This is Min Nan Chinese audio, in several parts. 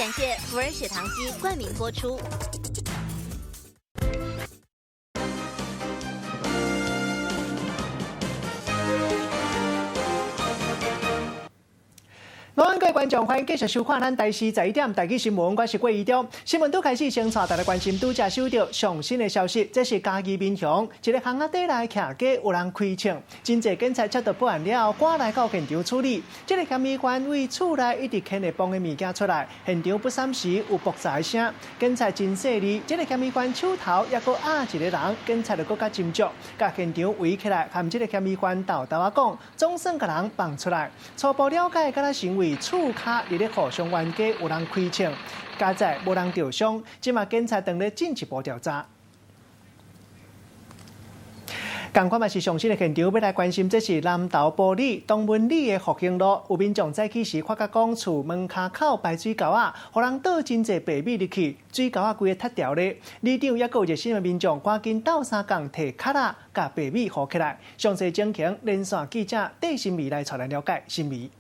感謝福爾血糖機冠名播出。晚安，各位觀眾，歡迎繼續收看咱台視十一點台語新聞，我是郭怡中。新聞拄開始，先帶大家關心拄才收著上新的消息，這是嘉義民雄一个巷仔底內徛街有人開槍，真濟警察接到報案了後，趕來到現場處理。這个嫌疑犯為厝內一直牽的磅的物件出來，現場不三時有爆炸聲，警察真細膩，這个嫌疑犯手頭猶閣押一个人，警察就閣較斟酌，共現場圍起來，和這个嫌疑犯沓沓仔講，總算共人放出來。初步了解，敢若是因為厝跤佇咧互相冤家，有人開槍，佳哉無人著傷。這馬警察正咧進一步調查。仝款嘛是上新的現場，欲來關心，這是南投埔里東門里的復興路，有民眾早起時發覺講厝門跤口排水溝仔，予人倒真濟白米入去，水溝仔規个塞牢咧。里長猶閣有熱心的民眾，趕緊鬥相共提卡仔，共白米糊起來。詳細情形，連線記者戴新美來帶咱了解。新美。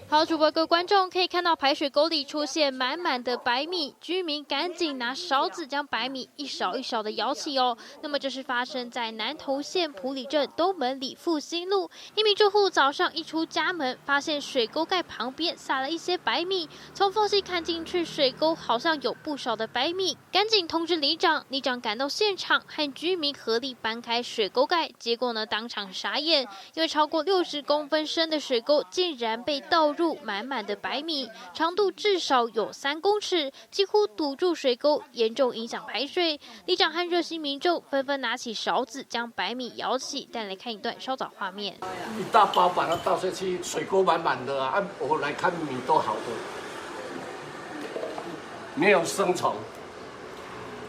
好，主播各位觀眾可以看到排水溝裡出現滿滿的白米，居民趕緊拿勺子將白米一勺一勺的舀起哦。那麼這是發生在南投縣埔里鎮東門里復興路，一名住戶早上一出家門，發現水溝蓋旁邊撒了一些白米，從縫隙看進去，水溝好像有不少的白米，趕緊通知里長，里長趕到現場和居民合力搬開水溝蓋，結果呢當場傻眼，因為超過60公分深的水溝竟然被倒入滿滿的白米，長度至少有3公尺，幾乎堵住水溝，嚴重影響排水。里長和熱心民眾紛紛拿起勺子將白米舀起，帶來看一段稍早畫面。一大包把它倒下去，水溝滿滿的啊！我來看米都好的，沒有生蟲。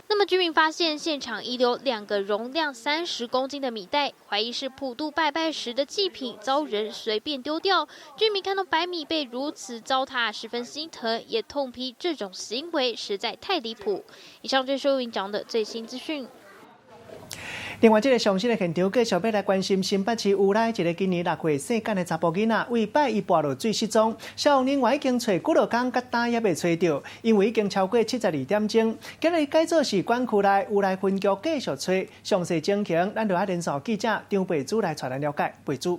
那麼居民發現現場遺留2個容量30公斤的米袋，懷疑是普渡拜拜時的祭品，遭人隨便丟掉。居民看到白米被如此糟蹋，十分心疼，也痛批這種行為實在太離譜。以上就是收雲的最新資訊。另外，這个上新的現場繼續欲來關心新北市烏來一个今年6歲細漢的查埔囡仔，為拜一跋落水失蹤，消防人員已經揣幾落工，到今猶未揣著，因為已經超過72點鐘。今日改做是管區內烏來分局繼續揣，詳細情形，咱就愛連線記者張培珠來帶咱了解。培珠。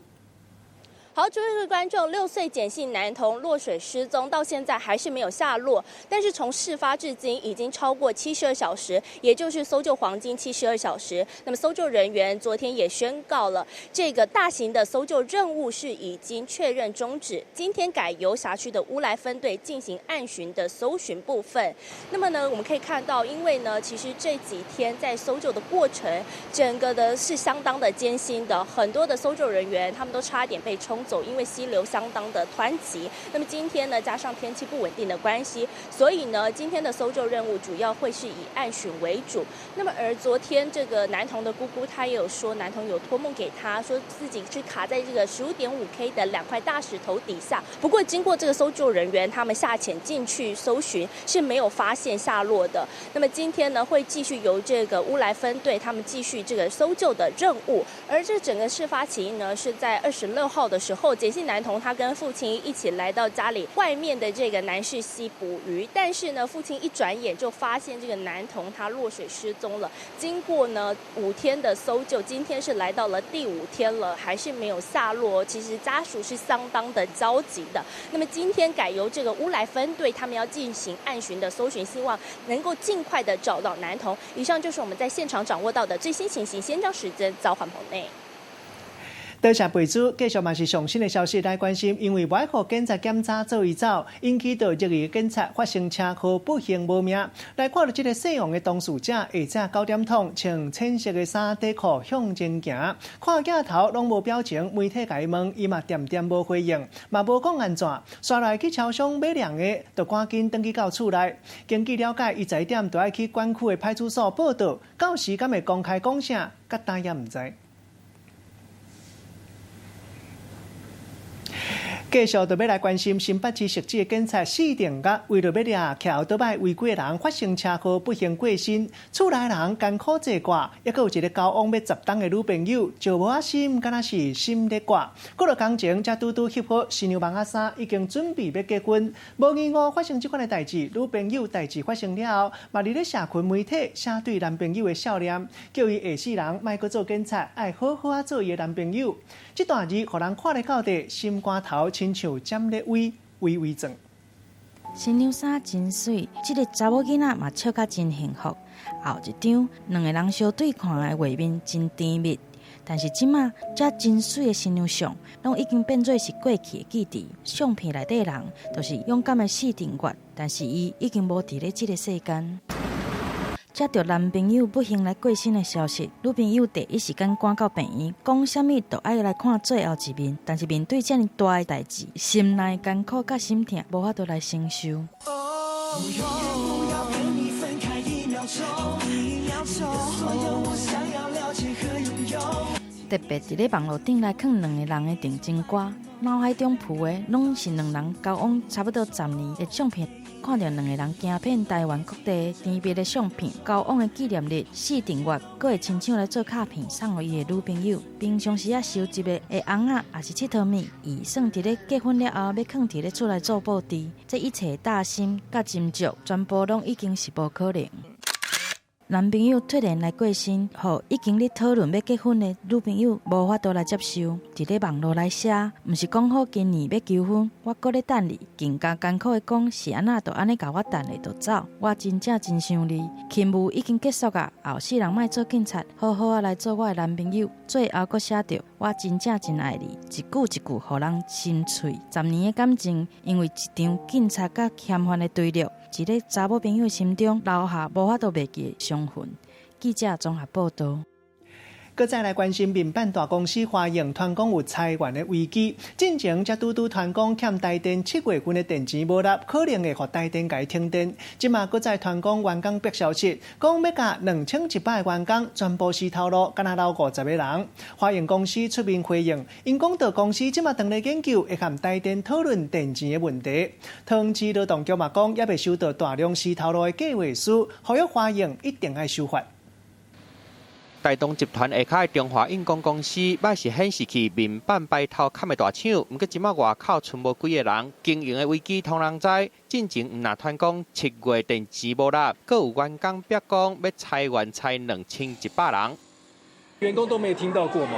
好，各位觀眾，6歲簡姓男童落水失蹤，到現在還是沒有下落。但是從事發至今已經超過七十二小時，也就是搜救黃金七十二小時。那麼搜救人員昨天也宣告了，這個大型的搜救任務是已經確認終止。今天改由轄區的烏來分隊進行岸巡的搜尋部分。那麼呢，我們可以看到，因為呢，其實這幾天在搜救的過程，整個的是相當的艱辛的，很多的搜救人員他們都差點被沖走，因為溪流相當的湍急。那麼今天呢，加上天氣不穩定的關係，所以呢，今天的搜救任務主要會是以岸巡為主。那麼而昨天這個男童的姑姑，她也有說，男童有託夢給她，說自己是卡在這個15.5 K 的兩塊大石頭底下。不過經過這個搜救人員他們下潛進去搜尋，是沒有發現下落的。那麼今天呢，會繼續由這個烏來分隊他們繼續這個搜救的任務。而這整個事發起因呢，是在26號的時候。後，簡姓男童他跟父親一起來到家裡外面的這個南勢溪捕魚，但是呢，父親一轉眼就發現這個男童他落水失蹤了。經過呢5天的搜救，今天是來到了第五天了，還是沒有下落。其實家屬是相當的焦急的。那麼今天改由這個烏來分隊他們要進行岸巡的搜尋，希望能夠盡快的找到男童。以上就是我們在現場掌握到的最新情形。先將時間交還棚內。多謝培珠，繼續嘛是上新的消息來關心，因為無愛予警察檢查做伊走，引起著熱議警察發生車禍，不幸無命。來看著這个死亡的當事者，下早9點通穿淺色的衫底褲向前行，看鏡頭攏無表情，媒體共伊問，伊嘛恬恬無回應，嘛無講按怎。煞來去超商買涼的，就趕緊轉去到厝內。根據了解，伊11點就愛去管區的派出所報到，到時敢會公開講啥，到今猶毋知。繼續就欲來關心新北市汐止的警察四定甲為著欲掠騎歐多擺違規的人發生車禍不幸過身，厝內人艱苦做掛，抑閣有一個交往欲十冬的女朋友，石無仔心，敢若是心咧掛。過了工前才拄拄翕好新娘網仔衫，已經準備欲結婚。無意外發生這款的代誌，女朋友代誌發生了後，嘛佇咧社群媒體寫對男朋友的笑臉，叫伊下世人莫閣做警察，愛好好仔做伊的男朋友。這段字予人看咧到底，心肝頭親像針咧微微微轉。新娘衫真媠，這个查某囡仔嘛笑甲真幸福。後一張兩个人相對看的畫面真甜蜜，但是這馬這真媠的新娘相，攏已經變做是過去的記憶。相片內底人，就是勇敢的四定月，但是伊已經無佇咧這个世間。接著男朋友不幸來過身的消息，女朋友第一時間趕到病院，講啥物都愛來看最後一面。但是面對這爾大的代誌，心內艱苦佮心痛，無法度來承受。特別佇咧網路頂來囥兩個人的定情歌，腦海中浮的攏是兩人交往差不多十年的相片。看著兩个人行遍台灣各地甜蜜的相片，交往的紀念日，四定月，閣會親像來做卡片送予伊的女朋友。平常時仔收集的尪仔，也是𨑨迌物，伊算佇咧結婚了後，欲囥佇咧厝內做布置。這一切大心佮斟酌，全部攏已經是無可能。男朋友突然來過身，予已經咧討論欲結婚的女朋友無法度來接受。佇咧網路來寫，毋是講好今年欲求婚，我閣咧等你，更加艱苦的講是按怎就按呢共我等咧就走。我真正真想你，勤務已經結束啊，後世人莫做警察，好好仔來做我的男朋友。最後閣寫著我真正真愛你，一句一句予人心碎。十年的感情，因為一場警察佮嫌犯的對立，一个查某朋友心中留下無法度袂記的傷痕。記者綜合報導。閣再來關心民辦大公司華映傳講有裁員的危機，進前才拄拄傳講欠台電7月份的電錢無納，可能會予台電共伊停電。這馬閣再傳講員工爆消息，講欲共2100个員工全部辭頭路，敢若留50個人。華映公司出面回應，𪜶講著公司這馬當咧研究，會和台電討論電錢的問題。桃園市勞動局嘛講，猶未收到大量辭頭路的計劃書，呼籲華映一定愛守法。台東集團下跤的中華印工公司，擺是顯示起民辦排頭崁的大廠，毋過這馬外口賰無幾个人，經營的危機予人知。進前毋若傳講7月電錢無納，閣有員工表講欲裁員裁2100人。員工都沒聽到過嗎？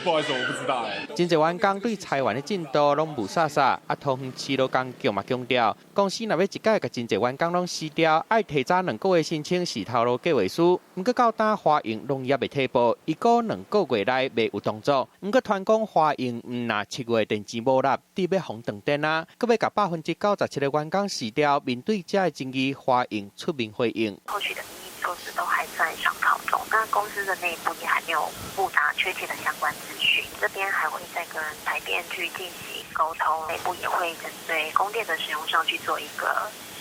不好意思，我不知道。真濟員工對裁員的進度攏霧煞煞，啊，桃園市勞工局嘛強調，公司若欲一擺共真濟員工攏辭掉，愛提早2個月申請辭頭路計劃書。毋過到今華映攏猶未提報，伊講2個月內未有動作。毋過傳講華映毋若7月電錢無納，得欲予斷電啊，閣欲共97%的員工辭掉。面對這个爭議，華映出面回應。後續的措施都還在商討中，那公司的內部也還沒有布達確切的相關資訊，這邊還會再跟台電去進行溝通，內部也會針對供電的使用上去做一個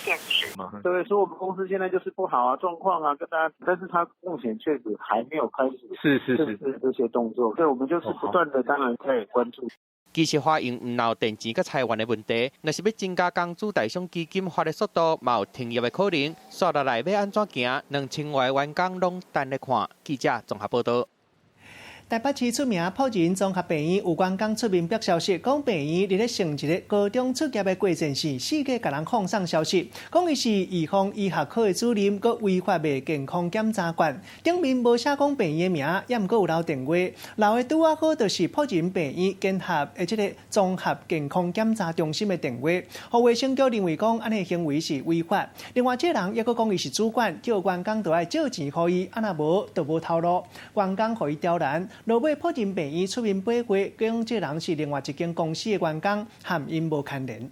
限制。對，所以我們公司現在就是不好啊，狀況啊，跟大家，但是他目前確實還沒有開始是這些動作，對，我們就是不斷的，當然在關注。其實華映毋若有電錢佮裁員的問題，若是欲增加工資代償基金發的速度，嘛有停業的可能。煞落來欲按怎行？2000外員工攏等咧看。記者綜合報導。台北市出名輔仁綜合病院有員工出面爆消息，講病院佇咧成一个高中卒業的過程時，四界共人放送消息，講伊是預防醫學科的主任，閣違法賣健康檢查券。頂面無寫講病院的名，猶毋過有留電話，留的拄仔好就是輔仁病院結合的這个綜合健康檢查中心的電話。予衛生局認為講，按呢行為是違法。另外，這个人猶閣講伊是主管，叫員工著愛借錢予伊，啊若無就無頭路。員工予伊刁難。落尾，輔仁病院出面駁回，講這人是另外一間公司的員工，和𪜶無牽連。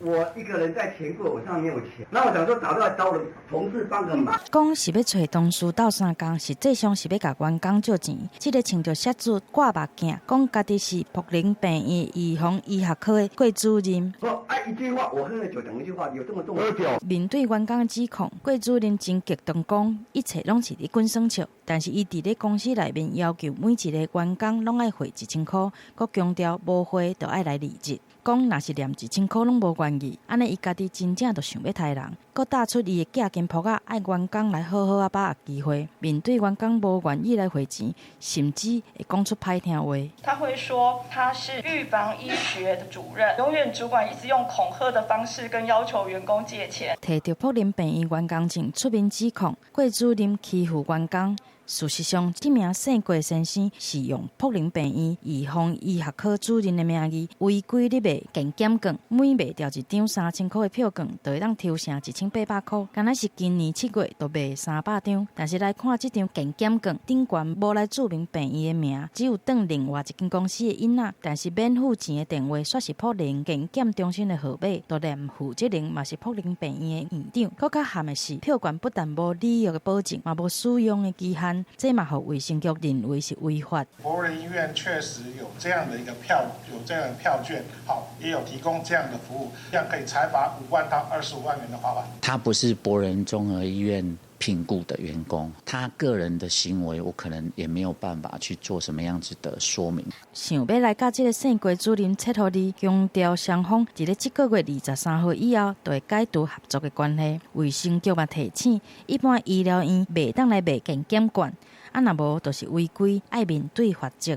我一個人在錢櫃，我上沒有錢。那我想說，打電話找我的同事幫個忙。講是欲揣同事鬥相共，實際上是欲共員工借錢。這个穿著寫字掛目鏡，講家己是輔仁病院預防醫學科的郭主任。說啊，一句話，我喝了酒，講一句話，有這麼重要？面對員工的指控，郭主任真激動，講一切攏是佇滾耍笑。但是伊佇咧公司內面要求每一个員工攏愛匯1000箍，閣強調無匯就愛來離職。講若是連1000箍攏無願意，按呢伊家己真正就想欲刣人，閣打出伊的寄金簿仔，愛員工來好好仔把握機會。面對員工無願意來匯錢，甚至會講出歹聽話。他會說他是預防醫學的主任，永遠主管一直用恐嚇的方式跟要求員工借錢。提著輔仁病院員工證出面指控郭主任欺負員工。事實上，這名姓郭先生是用輔仁病院預防醫學科主任的名義違規咧賣健檢券，每賣掉一張3000箍的票券，就會當抽成1800箍。敢若是今年7月就賣300張，但是來看這張健檢券頂懸無來註明病院的名，只有當另外一間公司的印仔，但是免付錢的電話卻是輔仁健檢中心的號碼，就連負責人嘛是輔仁病院的院長。閣較譀的是，票券不但無履約的保證，嘛無使用的期限。這嘛，予衛生局認為是違法。博仁醫院確實有這樣的一個票，有這樣的票券，好，也有提供這樣的服務，這樣可以裁罰5萬到25萬元的罰款。他不是博仁綜合醫院聘僱的員工，他個人的行為，我可能也沒有辦法去做什麼樣子的說明。想欲來佮這個姓郭主任切予字，強調雙方佇咧這個月23號以後，就會解除合作的關係。衛生局嘛提醒，一般醫療院袂當來賣健檢券，啊若無就是違規，愛面對罰則。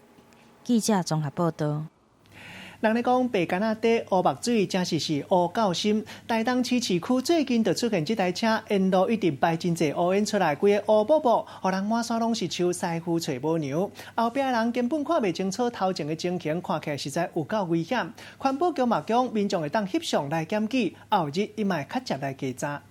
記者綜合報道。人咧講白矸仔底烏目水，真是是烏夠心。台東市市區最近就出現這台車沿路一直排真濟烏煙出來，規个烏薄薄，予人滿山攏是像師傅揣母娘。後壁人根本看袂清楚頭前的情形，看起來實在有夠危險。環保局嘛講，民眾會當翕相來檢舉，後日伊嘛會較捷來稽查。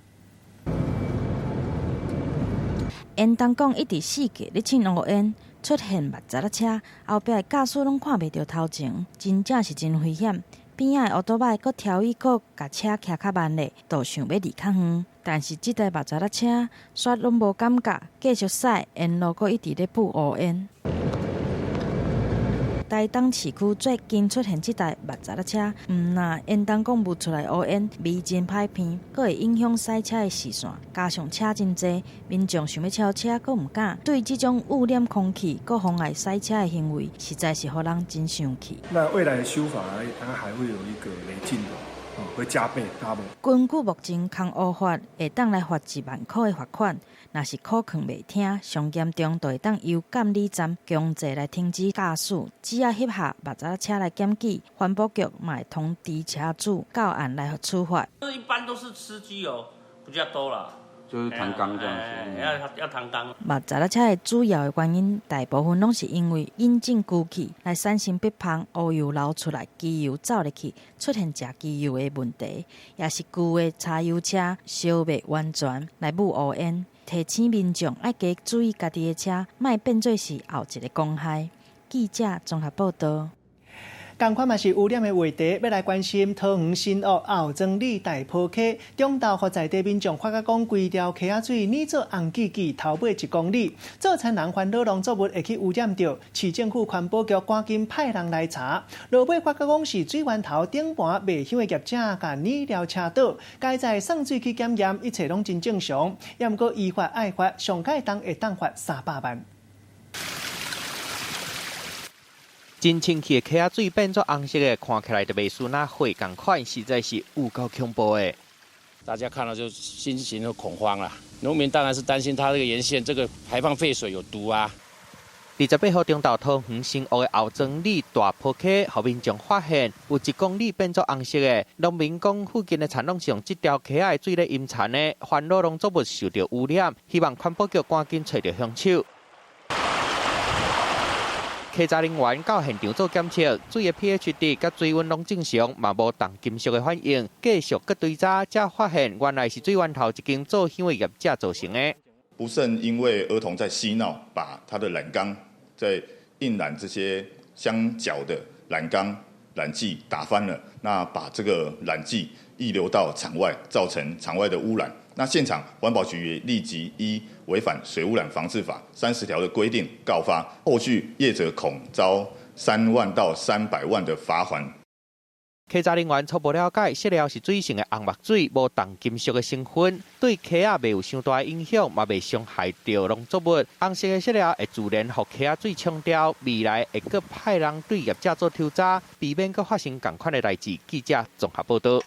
沿東講一直四界咧凊烏煙。出現密閘仔車，後壁的駕駛攏看袂著頭前，真正是真危險。邊仔的歐多擺閣調伊閣共車騎較慢咧，就想欲離較遠。但是這台密閘仔車煞攏無感覺，繼續駛，沿路閣一直咧噴烏煙。台東市區最近出現這台密閘仔車，毋但沿東講霧出來烏煙，味真歹鼻，閣會影響駛車的視線。加上車真濟，民眾想欲超車閣毋敢。對這種污染空氣、閣妨礙駛車的行為，實在是予人真生氣。那未來的修法，它還會有一個累進的，會加倍 double。根據目前空污法，會當來罰1萬箍的罰款。若是苦勸袂聽，上嚴重就會當由監理站強制來停止駕駛。只要翕下密閘車來檢舉，環保局嘛會通知車主到案來處罰。一般都是吃機油比較多啦，就是彈缸這樣子，要彈缸。密閘仔車的主要的原因，大部分攏是因為引擎機器來產生憋芳，烏油流出來，機油走入去，出現食機油的問題，也是舊的柴油車燒袂完全來霧烏煙。提醒民眾愛加注意家己的車，莫變做是後一個公害。記者綜合報道。仝款嘛是污染的話題，欲來關心桃園新屋后莊里大坡溪，中晝予在地民眾發覺講，規條溪仔水染做紅記記，頭尾1公里，做田人煩惱農作物會去污染著。市政府環保局趕緊派人來查，落尾發覺講是水源頭頂盤賣香的業者共染料車倒，該在送水去檢驗，一切攏真正常。也毋過依法愛罰，上蓋當會當罰300萬。真清氣的溪仔水變做紅色的，看起來就袂輸那血仝款，實在是有夠恐怖的。大家看到就心情都恐慌啦。農民當然是擔心他這個沿線這個排放廢水有毒啊。28號中晝，桃園新屋的后莊里大坡溪，予民眾發現有1公里變做紅色的。農民講，附近的田攏是用這條溪仔的水咧淹田的，煩惱農作物受著污染，希望環保局趕緊揣著兇手。稽查人員到現場做檢測，水的 pH 值佮水溫攏正常，嘛無重金屬的反應。繼續閣追查，才發現原來是水源頭一間做香的業者造成的。不慎因為兒童在嬉鬧，把他的染缸在印染這些香腳的染缸染劑打翻了，那把這個染劑溢流到場外，造成場外的污染。那現場環保局也立即依違反水污染防治法30條的規定告發，後續業者恐遭3萬到300萬的罰鍰。稽查人員初步了解，色料是水性的紅墨水，無重金屬的成分，對溪仔袂有傷大的影響，嘛袂傷害著農作物。紅色的色料會自然予溪仔水沖掉，未來會閣派人對業者做抽查，避免閣發生仝款的代誌。記者綜合報導。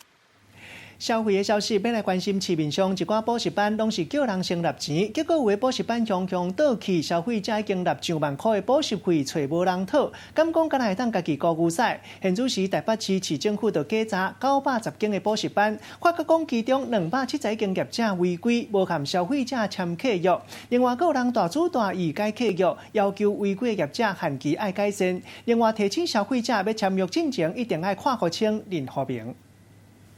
消費的消息，欲來關心市面上一寡補習班攏是叫人先納錢，結果有的補習班雄雄倒去，消費者已經納上萬箍的補習費，揣無人討，敢講敢若會當家己顧牛屎？現此時台北市市政府就稽查910間的補習班，發覺講其中271間業者違規，無和消費者簽契約。另外，閣有人大主大意改契約，要求違規的業者限期愛改善。另外，提醒消費者欲簽約進前，一定愛看予清、認予明。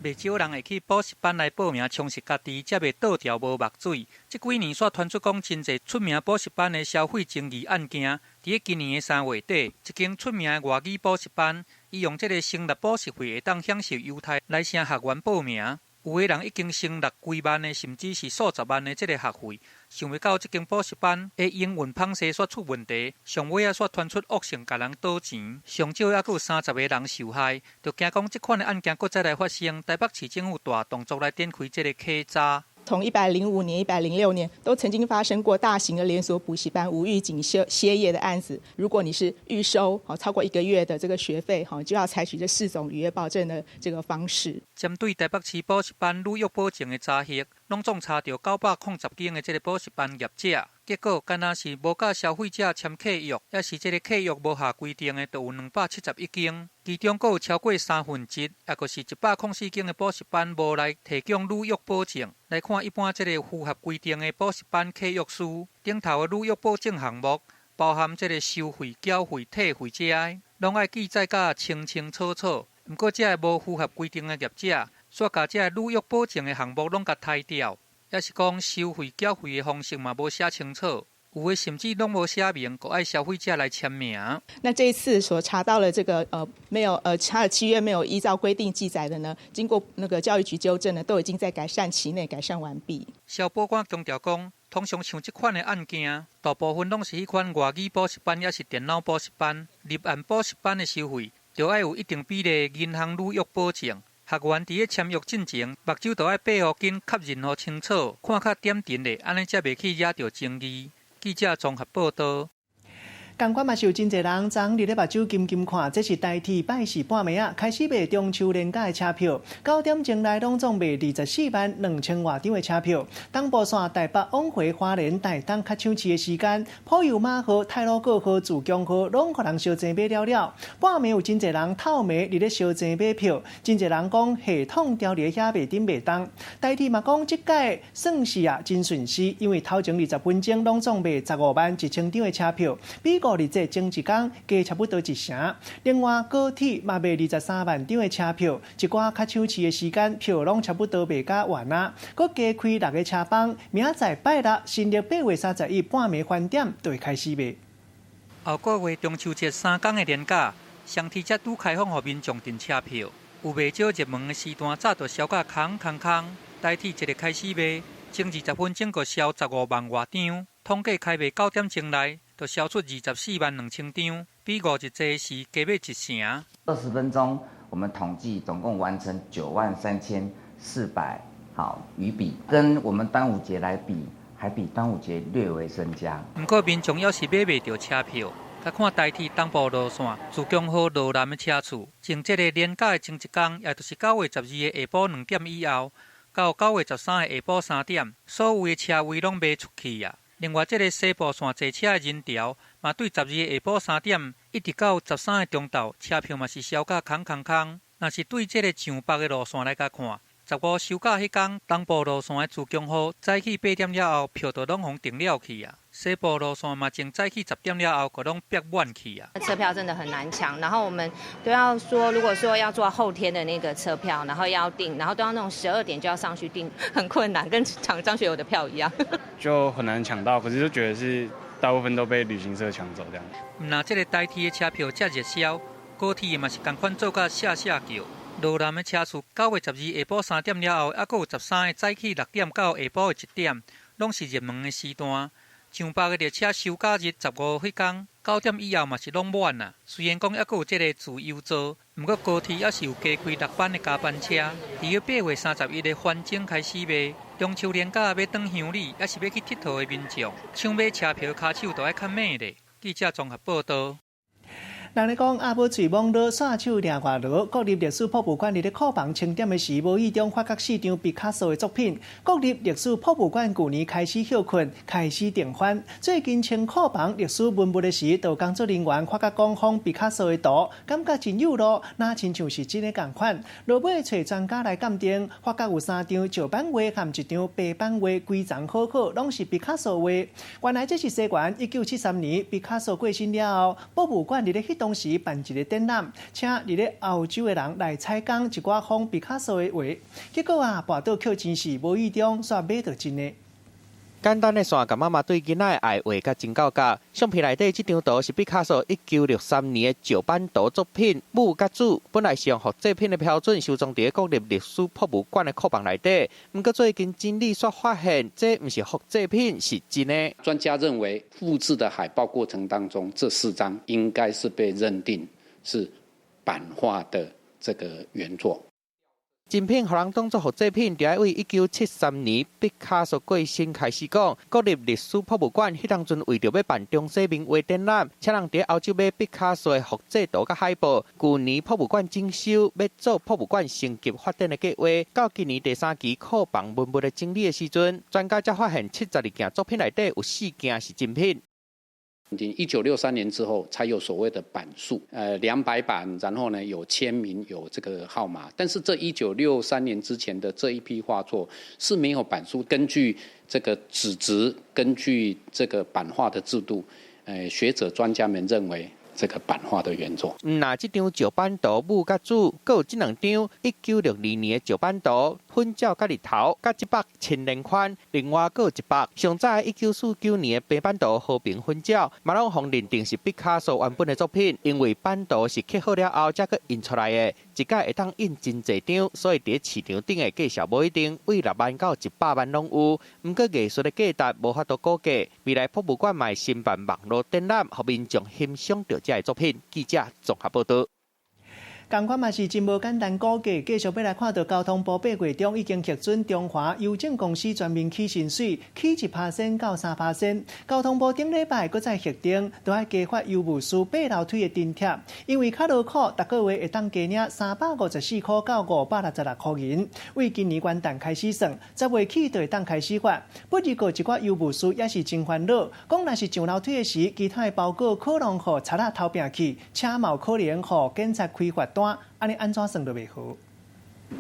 袂少人會去補習班來報名充實家己，才袂倒掉無目水。這幾年煞傳出講真濟出名補習班的消費爭議案件。佇咧今年的3月底，一間出名的外語補習班，伊用這个先納補習費會當享受優待來請學員報名。有的人已經先納幾萬的，甚至是數十萬的這个學費，想袂到這間補習班的營運方式煞出問題，上尾仔煞傳出惡性共人賭錢，上少猶閣有30個人受害，就驚講這款的案件閣再來發生。台北市政府大動作來展開這个稽查。從105年、106年都曾經發生過大型的連鎖補習班無預警歇業的案子。如果你是預收超過一個月的這個學費，就要採取這四種履約保證的這個方式。針對台北市補習班履約保證的查核，攏總查著910間的這个補習班業者，結果敢若是無佮消費者簽契約，抑是這个契約無下規定的，就有271間，其中閣有超過1/3，抑閣是104間的補習班無來提供履約保證。來看一般這个符合規定的補習班契約書，頂頭的履約保證項目，包含這个收費、繳費、退費這个，攏愛記載甲清清楚楚。毋過，這个無符合規定的業者，煞共這个履約保證的項目攏共刣掉，抑是講收費、繳費的方式嘛無寫清楚，有的甚至攏無寫明，閣愛消費者來簽名。那這一次所查到了這個沒有他的契約沒有依照規定記載的呢，經過那個教育局糾正呢，都已經在改善期內改善完畢。消保官強調講，通常像這款的案件，大部分攏是彼款外語補習班，抑是電腦補習班，入案補習班的收費，就愛有一定比例的銀行履約保證。學員佇咧簽約進前，目睭都愛閉予緊，確認予清楚，看較點陣咧，按呢才袂去惹著爭議。記者綜合報導。仝款嘛是有真濟人昨昏佇咧目睭金金看，這是台鐵拜四半暝仔開始賣中秋連假的車票，9點鐘內攏總賣24萬2千外張的車票。東部線台北往回花蓮台東較搶市的時間，普悠瑪號、太魯閣號、自強號攏予人相爭買了了。半暝有真濟人透暝佇咧相爭買票，真濟人講系統牢佇咧遐袂振袂動。台鐵嘛講，這擺算是啊真順時，因為頭前20分鐘攏總賣15萬1千張的車票，比五日節前一工加差不多一成。另外，高鐵嘛賣23萬張的車票，一寡較搶市的時間，票攏差不多賣甲完啊。閣加開六个車班，明仔載拜六新曆8月31半暝翻點就會開始賣。後個月中秋節3工的連假，雙鐵才拄開放予民眾訂車票，有袂少熱門的時段早就銷甲空空空。台鐵一个開始賣，前20分鐘就銷15萬外張，統計開賣9點鐘內，就銷出24萬2千張，比五日節時加買一成。20分鐘，我們統計總共完成9萬3400好餘筆，跟我們端午節來比，還比端午節略微增加。毋過民眾猶是買袂著車票，共看台鐵東部路線自強號羅南的車次，從這个連假的前一工，也就是9月12的下晡2點以後，到9月13的下晡3點，所有的車位攏賣出去啊。另外，這个西部線坐車的人潮嘛，對12的下晡3點一直到13的中晝，車票嘛是銷甲空空空。若是對這个上北的路線來共看，15收假彼工，東部路線的自強號早起8點了後，票就攏予訂了去啊。西部路線嘛，從早起10點了後，就攏逼滿去啊。車票真的很難搶，然後我們都要說，如果說要坐後天的那個車票，然後要訂，然後都要那種12點就要上去訂，很困難，跟搶張學友的票一樣。就很難搶到，可是就覺得是大部分都被旅行社搶走這樣。毋但這个台鐵的車票遮熱銷，高鐵嘛是仝款做甲嚇嚇叫。羅南的車次9月12下晡3點了後，猶閣有13的早起6點到下晡的1點，攏是熱門的時段。上北的列車收假日15彼工， 9點以後嘛是攏滿啊。雖然講猶閣有這个自由座，毋過高鐵猶是有加開6班的加班車。佇个8月31的翻鐘開始賣，中秋連假欲轉鄉里，抑是欲去𨑨迌的民眾，搶買車票跤手都愛較猛咧。記者綜合報道。人咧講鴨母喙摸落，煞手掠外勞。國立歷史博物館佇咧庫房清點的時，無意中發覺四張畢卡索的作品。國立歷史博物館舊年開始歇睏，開始定番。最近清庫房歷史文物的時，就工作人員發覺講仿畢卡索的圖，感覺真有路，若親像是真的仝款。落尾揣專家來鑑定，發覺有三張石版畫和一張白板畫，規叢好好，攏是畢卡索畫。原來這是西元1973年畢卡索過身了後，博物館佇咧彼當時辦一个展覽，請佇咧歐洲的人來採購一寡仿畢卡索的畫，結果啊，跋倒抾錢時，無意中煞買著真的。簡單的線，共媽媽對囡仔的愛畫甲真到格。相片內底這張圖是畢卡索1963年的石版圖作品《母佮子》，本來是用複製品的標準收藏佇國立歷史博物館的庫房內底。毋過最近整理煞發現，這毋是複製品，是真的。專家認為，複製的海報過程當中，這四張應該是被認定是版畫的這個原作。真品予人當作複製品，就愛對1973年畢卡索過身開始講。國立歷史博物館彼當陣為著欲辦中西名畫展覽，請人佇歐洲買畢卡索的複製圖佮海報。舊年博物館整修，欲做博物館升級發展的計劃。到今年第三期庫房文物的整理的時陣，專家才發現72件作品內底有四件是真品。 1963年之後，才有所謂的版數，200版，然後呢有簽名，有這個號碼。但是這1963年之前的這一批畫作是沒有版數。根據這個紙質，根據這個版畫的制度，學者專家們認為這個版畫的原作。若這張石版圖母佮子，閣有這兩張1962年的石版圖，粉鳥佮日頭，佮這幅青年寬，另外閣有一幅上早1949年的白板圖和平粉鳥，嘛攏予認定是畢卡索原本的作品，因為版圖是刻好了後才閣印出來的，一擺會當印真濟張，所以佇市場頂的價數無一定，對6萬到100萬攏有。毋過藝術的價值無法度估計，未來博物館嘛會申辦網路展覽，予民眾欣賞著這个作品。記者綜合報道。仝款嘛是真無簡單估計，繼續欲來看到交通部8月中已經核准中華郵政公司全面起薪水，起1%到3%。交通部頂禮拜閣再核定，都愛加發郵務司爬樓梯的津貼，因為較勞苦，逐個月會當加領354箍到566箍銀。對今年元旦開始算，10月起就會當開始發。不過，一寡郵務司也是真煩惱，講若是上樓梯的時，其他的包裹可能予賊仔偷拚去，車嘛有可能予警察開罰單。按呢按怎算都袂好。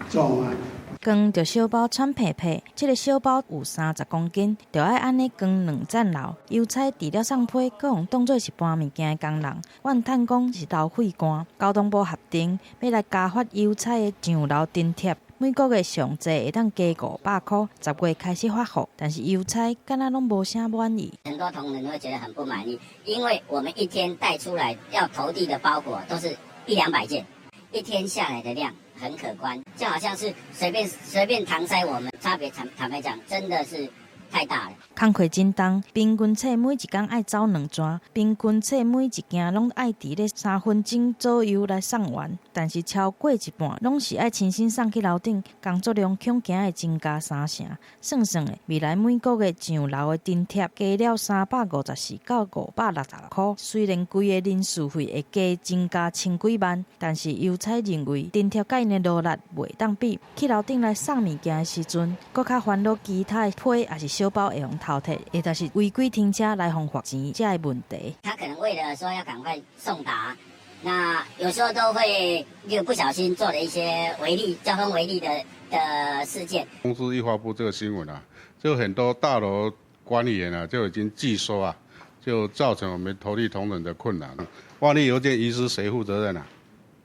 撞啊！扛著小包喘屁屁，這个小包有30公斤，就愛按呢扛兩層樓。郵差除了送批，閣予當做是搬物件的工人，怨嘆講是流血汗。交通部核定欲來加發郵差的上樓津貼，每個月上濟會當加500箍，10月開始發予，但是郵差敢若攏無啥滿意。很多同仁會覺得很不滿意，因為我們一天帶出來要投遞的包裹都是一兩百件。一天下來的量很可觀，就好像是隨便隨便搪塞我們，差別坦白講，真的是太大了。工課真重，平均冊每一工愛走兩逝，平均冊每一件攏愛佇咧3分鐘左右來送完，但是超過一半攏是愛親身送去樓頂，工作量恐驚會增加三成。算算的，未來每個月上樓的津貼加了354到566箍，雖然規个人事費會加增加千幾萬，但是郵差認為津貼佮𪜶的勞力袂當比。去樓頂來送物件的時陣，閣較煩惱其他的批抑是小包會予偷摕，或者是違規停車來予罰錢這个問題。他可能為了說要趕快送達，那有時候都會又不小心做了一些違例交通違例的事件。公司一發布這個新聞啊，就很多大樓管理員啊就已經拒收啊，就造成我們投遞同仁的困難。萬一郵件遺失，誰負責任啊？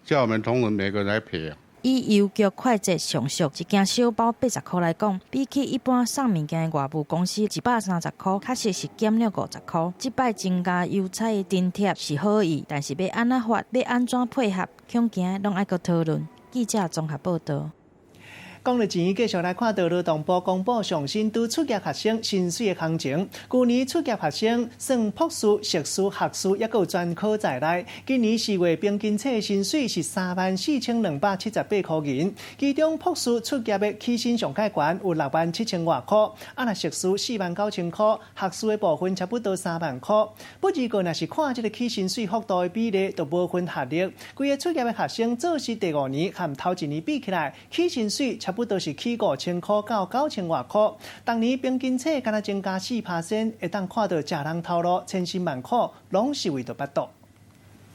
叫我們同仁每個人來賠啊。以郵局快捷上俗一件小包80箍來講，比起一般送物件的外務公司130箍，確實是減了50箍。這擺增加郵差的津貼是好意，但是欲按怎發，欲按怎配合，恐驚攏愛閣討論。記者綜合報道。講著錢，繼續來看到勞動部公布上新拄卒業學生薪水的行情。舊年卒業學生算博士、碩士、學士，抑閣有專科在內。今年4月平均起薪水是34,278箍銀，其中博士卒業的起薪上較懸有6萬7千外箍，啊若碩士4萬9千箍，學士的部分差不多3萬箍。不過若是看這个起薪水幅度的比例，就無分學歷。規个卒業的學生做實第五年和頭一年比起來，起薪水差不多是起5,000箍到9,000外箍。逐年平均起敢若增加4%，會當看到食人頭路千辛萬苦，攏是為著腹肚。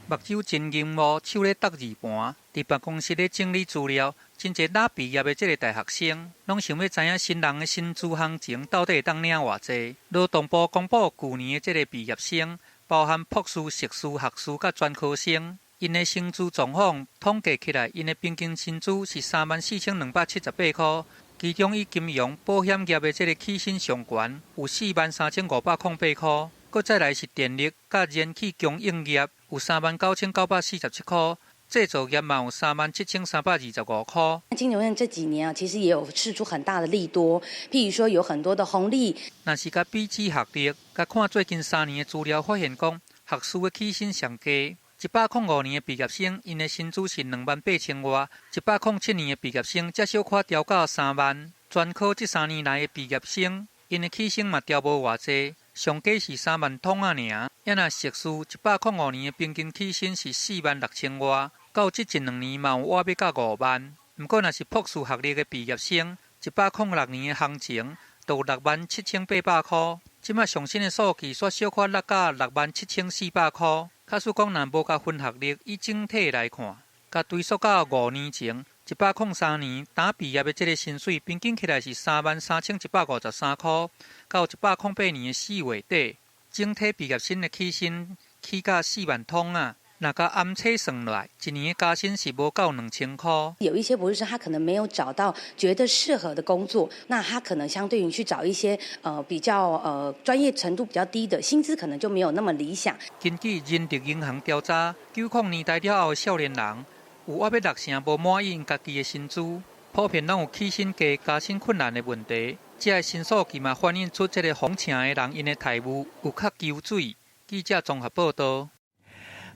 目睭真銀幕，手咧觸字盤，佇辦公室咧整理資料。真濟若畢業的這个大學生，攏想欲知影新人的薪資行情到底會當領偌濟。勞動部公布舊年的這个畢業生，包含博士、碩士、學士佮專科生，𪜶的薪資狀況統計起來，𪜶的平均薪資是34,278箍。其中以金融、保險業的這个起薪上懸，有43,508箍。閣再來是電力佮燃氣供應業，有39,947箍。製造業嘛有37,325箍。金融業這幾年啊，其實也有釋出很大的利多，譬如說有很多的紅利。若是共比起學歷，共看最近3年的資料，發現講學士的起薪上低。105年的畢業生，𪜶的薪資是28,000外；107年的畢業生，才小可調到3萬。專科這3年來的畢業生，𪜶的起薪嘛調無偌濟，上低是3萬通仔爾。啊若碩士105年的平均起薪是4萬6千外，到這一兩年嘛有倚欲到5萬。毋過若是博士學歷的畢業生，106年的行情就有6萬7,800箍。這馬上新的數據煞小可落到6萬7,400箍。假使講若無共分學歷，以整體來看，共追溯到5年前，103年，剛畢業的這个薪水平均起來是33,153箍。到108年的4月底，整體畢業生的起薪起到4萬通仔。若共按歲算來，一年的加薪是無夠2,000箍。有一些博士生，他可能沒有找到覺得適合的工作，那他可能相對於去找一些比較專業程度比較低的，薪資可能就沒有那麼理想。根據人力銀行調查，90年代了後的少年人有倚欲6成無滿意𪜶家己的薪資，普遍攏有起薪低、加薪困難的問題。這个新數據嘛反映出這个紅城的人𪜶的待遇有較搆水。記者綜合報道。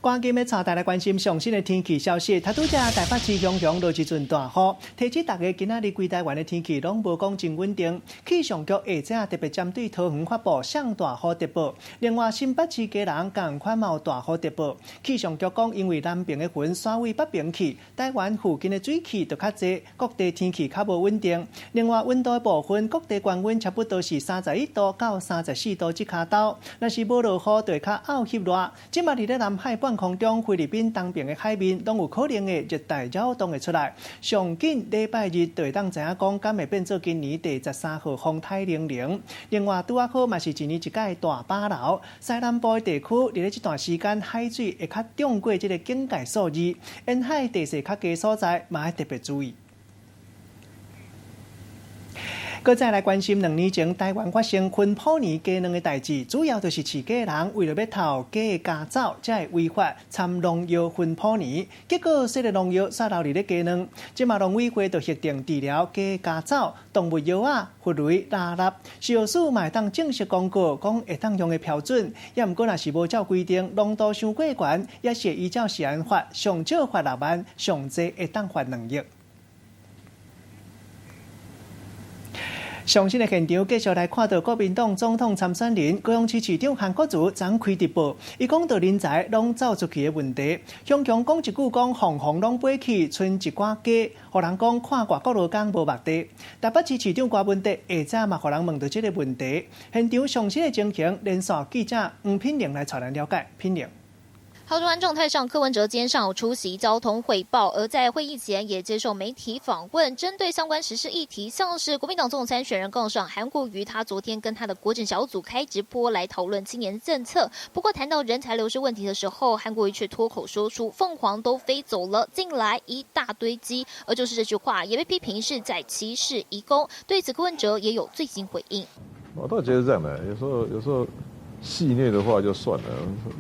趕緊欲帶大家關心上新的天氣消息。頭拄才台北市雄雄落一陣大雨，提醒大家今仔日規台灣的天氣攏無講真穩定。氣象局下晝特別針對桃園發布上大雨特報，另外新北市基隆仝款嘛有大雨特報。氣象局講，因為南邊的雲徙位北邊去，台灣附近的水汽就較濟，各地天氣較無穩定。另外溫度的部分，各地高溫差不多是31度到34度這跤兜。若是無落雨，就會較漚翕熱。這馬佇咧南海半空中，菲律賓東邊的海面攏有可能會熱帶擾動會出來。上緊禮拜日就會當知影講，敢會變做今年第13號風颱玲玲。另外，拄仔好嘛是一年一屆大飽流，西南部的地區佇咧這段時間海水會較漲過這个警戒數字，沿海地勢較低所在嘛愛特別注意。閣再來關心2年前台灣發生薰普年雞卵的代誌，主要就是飼雞人為著欲偷雞的家走，才會違法摻農藥薰普年，結果這个農藥煞留佇咧雞卵。這馬農委會就核定治療雞家走、動物藥仔、弗雷拉納，食藥署嘛會當正式公告講會當用的標準，抑毋過若是無照規定，濃度傷過懸，也是會依照食安法，上少罰6萬，上濟會當罰2億。上新的現場，繼續來看到國民黨總統參選人高雄市市長韓國瑜昨開直播，伊講到人才攏走出去的問題，雄雄講一句講鳳凰攏飛去，賰一寡雞，予人講看外國勞工無目地。台北市市長柯文哲下晝嘛，予人問著這个問題。現場上新的情形，連線記者黃品玲來帶咱了解。品玲。好，中狀態上，柯文哲今天上午出席交通匯報，而在會議前也接受媒體訪問，針對相關時事議題，像是國民黨總統參選人槓上韓國瑜，他昨天跟他的國政小組開直播來討論青年政策。不過談到人才流失問題的時候，韓國瑜卻脫口說出“鳳凰都飛走了，進來一大堆雞”，而就是這句話也被批評是在歧視移工。對此，柯文哲也有最新回應。我倒覺得這樣的，有時候，有時候。戲謔的話就算了，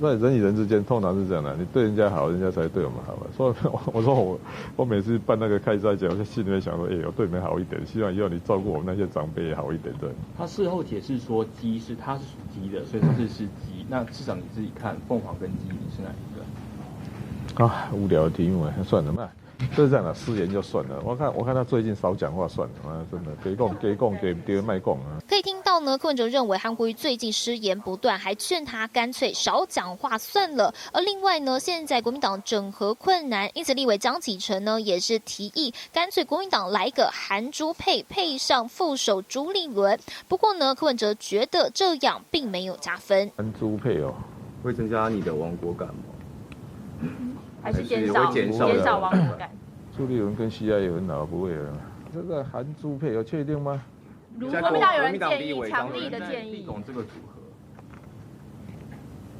在人與人之間通常是這樣的，你對人家好，人家才對我們好。所以我說我每次辦那個開齋節，我就心裡面想說，欸，我對你們好一點，希望以後你照顧我們那些長輩也好一點。對。他事後解釋說雞是他是屬雞的，所以他是是雞。那市長你自己看，鳳凰跟雞你是哪一個？啊，無聊的題目，算了嘛。就是這樣啦，失言就算了。我看他最近少講話算了，啊，真的，給講給講給丟賣講啊。可以聽到呢，柯文哲認為韓國瑜最近失言不斷，還勸他乾脆少講話算了。而另外呢，現在國民黨整合困難，因此立委江啟臣呢也是提議，乾脆國民黨來個韓朱配，配上副手朱立倫。不過呢，柯文哲覺得這樣並沒有加分。韓朱配哦，會增加你的亡國感嗎？還是減少減少亡國感？朱立倫跟 CIA 很好，不會啊。這個韓朱配有確定嗎？如國民黨有人建議，強力的建議。這個組合，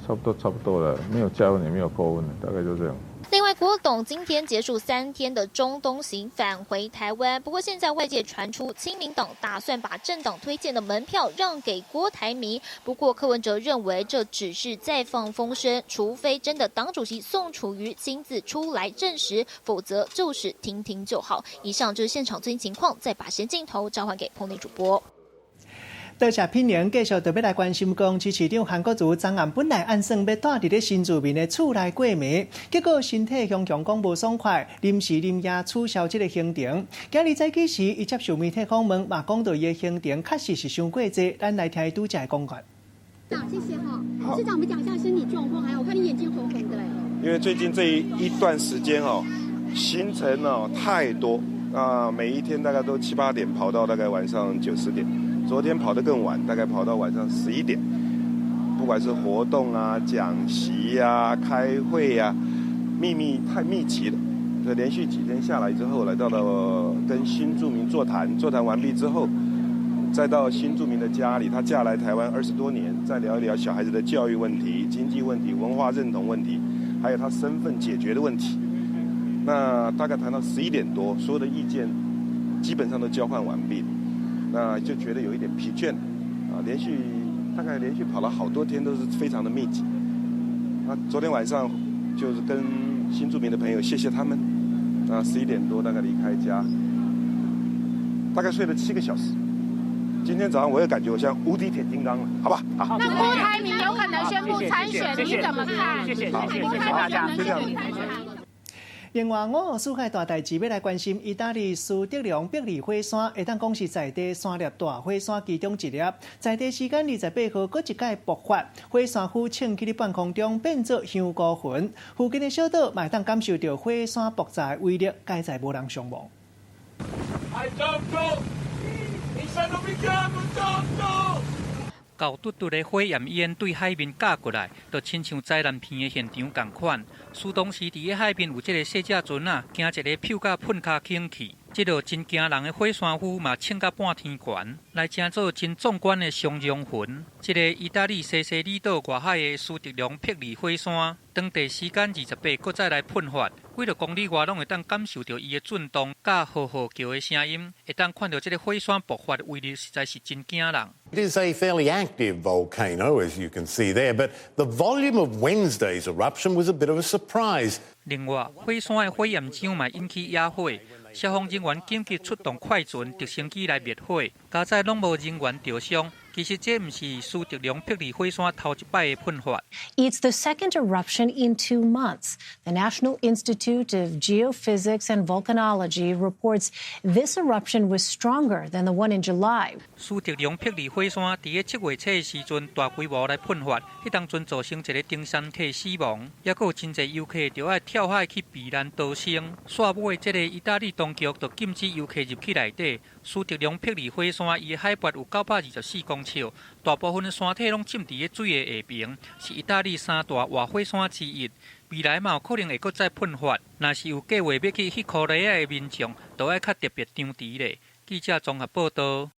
差不多差不多了，沒有加分也沒有扣分，大概就這樣。另外，郭董今天結束3天的中東行，返回台灣。不過，現在外界傳出親民黨打算把政黨推薦的門票讓給郭台銘。不過，柯文哲認為這只是在放風聲，除非真的黨主席宋楚瑜親自出來證實，否則就是聽聽就好。以上就是現場最新情況，再把時間鏡頭交還給棚內主播。多謝品寧，繼續特別來關心講，市長韓國瑜昨暗本來按算欲蹛佇咧新住民的厝內過暝，結果身體雄雄講無爽快，臨時臨夜取消這个行程。今日早起時，伊接受媒體訪問，嘛講到伊的行程確實是傷過濟。咱來聽伊拄才的講法。長，謝謝哈。市長，我們講一下身體狀況，還有我看你眼睛紅紅的嘞。因為最近這一段時間哦，行程哦太多啊，每一天大概都七八點跑到大概晚上九十點。昨天跑得更晚，大概跑到晚上11點。不管是活動啊、講習啊、開會啊，密密太密集了。這連續幾天下來之後，來到了跟新住民座談，座談完畢之後，再到新住民的家裡，他嫁來台灣20多年，再聊一聊小孩子的教育問題、經濟問題、文化認同問題，還有他身份解決的問題。那大概談到11點多，所有的意見基本上都交換完畢。那就覺得有一點疲倦，啊，連續大概連續跑了好多天，都是非常的密集。那昨天晚上就是跟新住民的朋友謝謝他們，啊，11點多大概離開家，大概睡了7個小時。今天早上我又感覺我像無敵鐵金剛了，好吧？好。那郭台銘有可能宣布參選，你怎麼看？謝謝謝謝謝謝大家，就這樣。另外，五湖四海大代誌欲來關心，意大利蘇德隆碧利火山，會當講是在地三粒大火山其中一粒。在地時間28號，閣一擺爆發，火山灰衝起佇半空中，變做香菇雲。附近的小島嘛會當感受著火山爆炸的威力，佳哉無人傷亡。 I don't know. He said, 厚嘟嘟的火焰煙對海面咬過來，就親像災難片的現場仝款。蘇東時佇咧海邊有這个細隻船仔，驚一个嗅甲噴跤湧去。這落真驚人的火山灰嘛衝甲半天懸，來成做真壯觀的松茸雲。這个意大利西西里島外海的蘇德隆碧利火山，當地時間28閣再來噴發，幾若公里外攏會當感受著伊的震動，佮號號叫的聲音，會當看著這个火山爆發的威力實在是真驚人。 It is a fairly active volcano, as you can see there, but the volume of Wednesday's eruption was a bit of a surprise. 另外，火山的火焰牆嘛引起野火，消防人員緊急出動快船、直升機來滅火，佳哉攏無人員著傷。其實這毋是蘇德隆碧利火山頭一擺的噴發。 It's the second eruption in 2 months. The National Institute of Geophysics and Volcanology reports this eruption was stronger than the one in July. 蘇德隆碧利火山佇咧7月初的時陣大規模來噴發，彼當陣造成一个登山客死亡，抑閣有真濟遊客著愛跳海去避難逃生。煞尾這个意大利當局就禁止遊客入去內底。蘇德隆碧利火山伊的海拔有924公尺，大部分的山體攏浸佇咧水的下爿，是意大利三大活火山之一。未來嘛有可能會閣再噴發，若是有計劃欲去彼箍里仔的民眾，就愛較特別張持咧。記者綜合報導。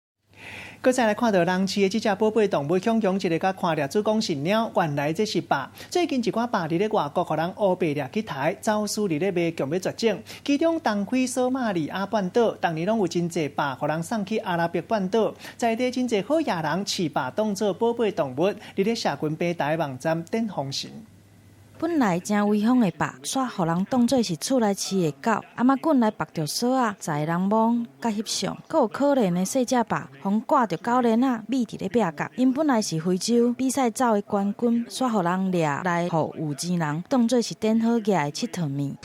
閣再來看著人飼的這隻寶貝動物，恐龍一个共看掠主講是貓，原來這是豹。最近一寡豹佇咧外國，予人烏白掠去刣，走私佇咧賣，強欲絕種。其中東非索馬利亞半島，逐年攏有真濟豹，予人送去阿拉伯半島，在地真濟好野人飼豹當做寶貝動物，佇咧社群平台網站頂風神。本來誠威風的豹，煞予人當做是厝內飼的狗，頷仔棍來縛著索仔，載人摸佮翕相。閣有可憐的細隻豹，予掛著狗鏈仔，覕佇咧壁角。𪜶本來是非洲比賽走的冠軍，煞予人掠來予有錢人當做是典好額的𨑨迌物。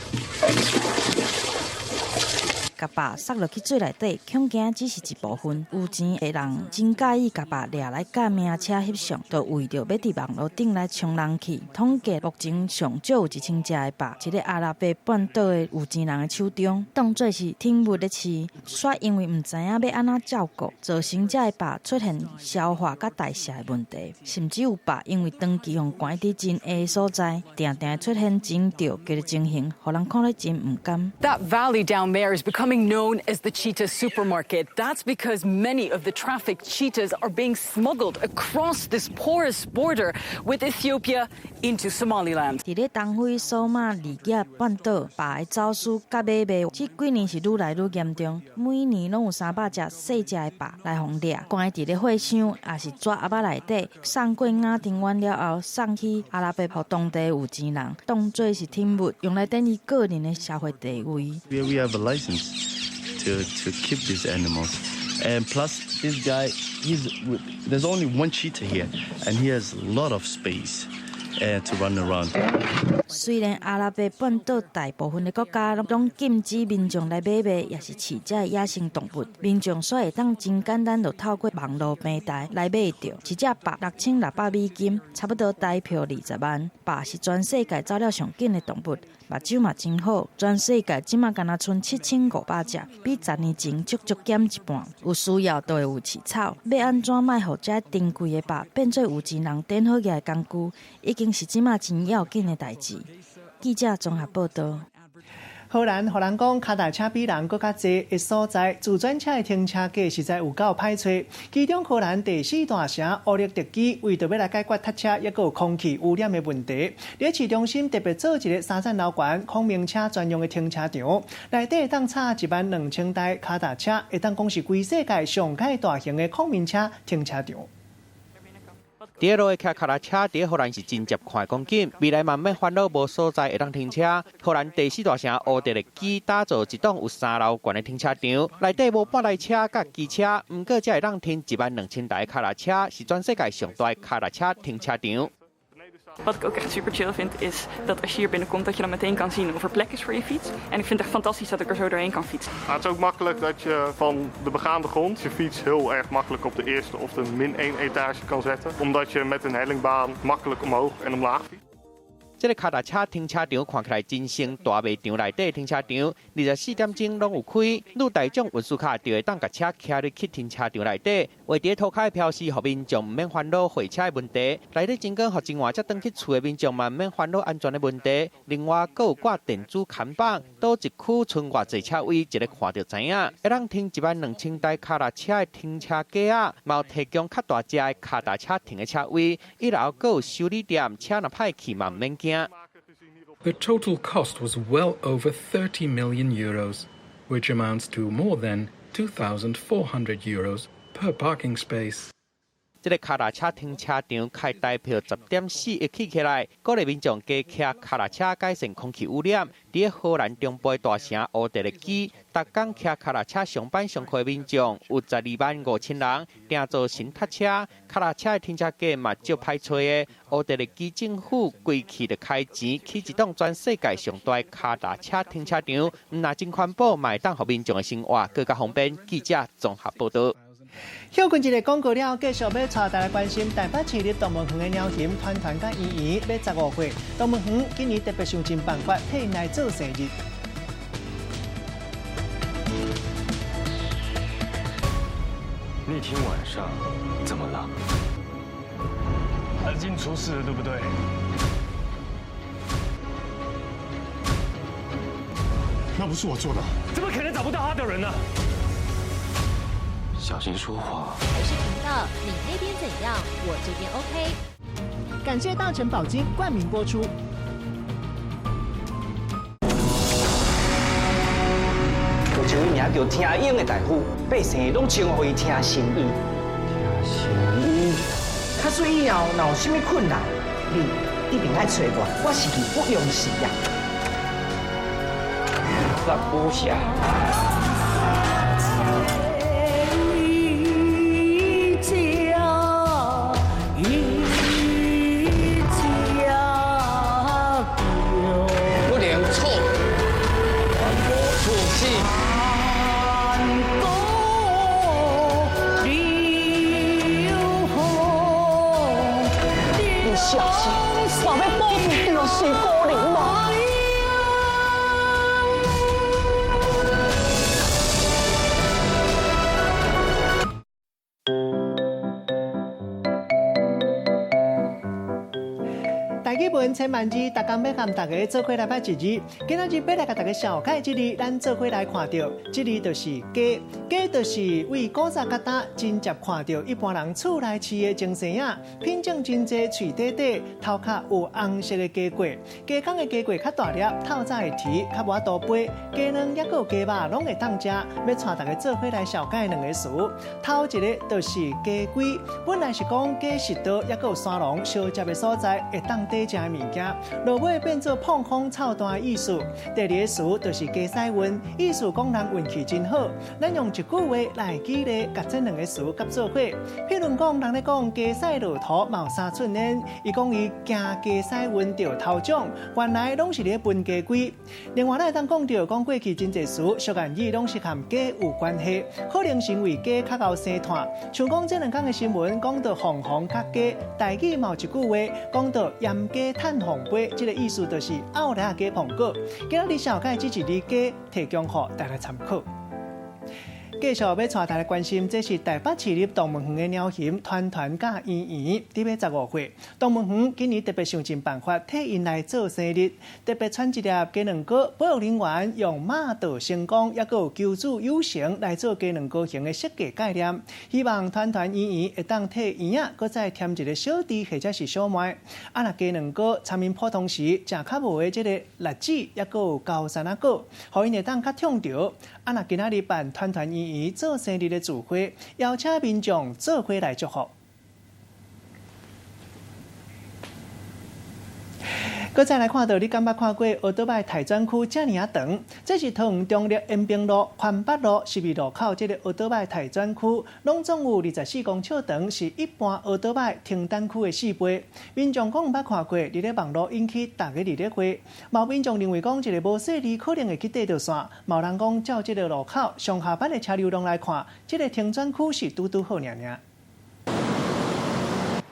共豹殺落去水內底，恐驚只是一部分。有錢的人真佮意共豹掠來佮名車翕相，就為著欲佇網路頂來衝人氣。統計目前上少有1000隻的豹，佇咧阿拉伯半島的有錢人的手中，當做是寵物咧飼。煞因為毋知影欲按怎照顧，造成這个豹出現消化佮代謝的問題，甚至有豹因為長期予關佇真下的所在，定定出現真著急的情形，予人看咧真毋甘。 That valley down there is becoming known as the cheetah supermarket. That's because many of the trafficked cheetahs are being smuggled across this porous border with Ethiopia into Somaliland. 佇咧東非索馬利亞半島，豹的走私佮買賣，這幾年是愈來愈嚴重。每年攏有300隻細隻的豹來予掠，關佇咧貨箱，抑是紙盒仔內底，送過亞丁灣了後，送去阿拉伯，予當地有錢人當做是寵物，用來展示個人的社會地位。 We have a license to keep these animals. And plus, this guy, there's only one cheetah here, and he has a lot of space to run around. 雖然阿拉伯半島大部分的國家攏禁止民眾來買賣，抑是飼這野生動物，民眾煞會當真簡單就透過網路平台來買著。一隻豹6600美金，差不多台票20萬。豹是全世界走了上緊的動物，目睭嘛真好。全世界這馬干焦賰7500隻，比10年前足足減一半。有需要就會有市場，欲按怎莫予這珍貴的豹變做有錢人典好額的工具，已經是這馬真要緊的代誌。記者綜合報導。荷蘭，予人講，跤踏車比人閣較濟的所在，自轉車的停車格實在有夠歹揣。其中，荷蘭第四大城烏力特基為著欲來解決塞車，抑閣有空氣污染的問題，佇市中心特別做一个三層樓懸孔明車專用的停車場，內底會當插12000台跤踏車，會當講是規世界上蓋大型的孔明車停車場。佇路的騎跤踏車，佇荷蘭是真捷看的光景。未來嘛毋免煩惱無所在會當停車。荷蘭第四大城烏特勒支打造一棟有三樓懸的停車場，內底無半台車佮機車，毋過才會當停12000台跤踏車，是全世界上大跤踏車停車場。 Wat ik ook echt super chill vind is dat als je hier binnenkomt dat je dan meteen kan zien of er plek is voor je fiets. En ik vind het echt fantastisch dat ik er zo doorheen kan fietsen. Het is ook makkelijk dat je van de begaande grond je fiets heel erg makkelijk op de eerste of de min 1 etage kan zetten. Omdat je met een hellingbaan makkelijk omhoog en omlaag fietst. 這个跤踏車停車場看起來真像大賣場內底停車場，24點鐘攏有開。你大眾運輸卡就會當共車騎入去停車場內底。畫佇塗跤的標示，予民眾毋免煩惱貨車的問題。內底真光予真晏才轉去厝的民眾嘛毋免煩惱安全的問題。另外，閣有掛電子看板，佗一區賰偌濟車位，一个看就知影。會當停12000台跤踏車的停車格仔，嘛有提供較大隻的跤踏車停的車位。一樓閣有修理店，車若歹去嘛毋免驚。 The total cost was well over €30 million, which amounts to more than €2,400 per parking space. 這个跤踏車停車場開台票10.4億起起來，鼓勵民眾加騎跤踏車改善空氣污染。佇荷蘭中部的大城烏特勒支，逐工騎跤踏車上班上課的民眾有12萬5千人，定做神塞車，跤踏車的停車格嘛足歹揣的。烏特勒支政府規氣就開錢起一棟全世界上大跤踏車停車場，毋但真環保，嘛會當予民眾的生活閣較方便。記者綜合報導。歇睏一下廣告了，繼續欲帶大家關心台北市立動物園的貓熊團團佮圓圓欲15歲，動物園今年特別想盡辦法替𪜶來做生日。那天晚上怎麼了？阿金出事了，對不對？那不是我做的，怎麼可能找不到他的人呢？小心說話。台視頻道，你那邊怎樣，我這邊 OK。感謝大成寶金冠名播出。有一位名叫聽英的大夫，百姓攏稱呼伊聽神醫。聽神醫，假使以後若有啥物困難，你一定愛揣我，我是義不容辭啊！十五下。不能錯，無出息。你小心，我欲保住就是孤零嗎？千萬字，逐工欲和大家做伙來捌一字。今仔日欲來共大家紹介這字，咱做伙來看著，這字就是雞。雞就是為古早到今真濟看著一般人厝內飼的精生仔，品種真濟，喙短短，頭殼有紅色的雞冠。雞公的雞冠較大粒，透早會啼，較無法度飛。雞卵抑閣有雞肉攏會當食。欲帶大家做伙來紹介兩個詞，頭一个就是雞胿，本來是講雞食道抑閣有山壠相接的所在，會當綴食的物件，落尾變做膨風臭蛋的意思。第二個詞就是雞屎運，意思講人運氣真好。咱用一句話來舉例，共這兩個詞合做伙。譬如講，人咧講雞屎路途嘛有三寸煙，伊講伊行雞屎運著頭獎，原來攏是咧分雞胿。另外，咱會當講著講過去真濟詞，俗諺語攏是和雞有關係，可能是因為雞較𠢕生炭。像講這兩工的新聞，講到鳳凰較雞，台語嘛有一句話講到鹽雞趁鳳飛，這個意思就是後來雞碰果。今仔日紹介這一字雞，提供予大家參考。繼續欲帶大家關心，這是台北市立動物園的貓熊團團佮圓圓，佇欲15歲。動物園今年特別想盡辦法替𪜶來做生日，特別選一粒雞卵糕，保育人員用馬到成功，抑閣有求助有成來做雞卵糕型的設計概念，希望團團圓圓會當替圓仔閣再添一個小弟或者是小妹。啊，若雞卵糕參𪜶普通時食較無的這个栗子，抑閣有高山仔果，予𪜶會當較痛著。啊，若今仔日辦團團圓圓做生日的聚會，邀請民眾做伙來祝福。閣再來看著，你敢捌看過奧多擺台轉區遮爾仔長？這是桃園中壢延平路、寬北路十二路口這个奧多擺台轉區，攏總有24公尺長，是一般奧多擺停等區的4倍。民眾講毋捌看過，佇咧網路引起大家熱烈話。嘛有民眾認為講，一个無細膩可能會去綴著線。嘛有人講，照這个路口上下班的車流量來看，這个停轉區是拄拄好爾爾。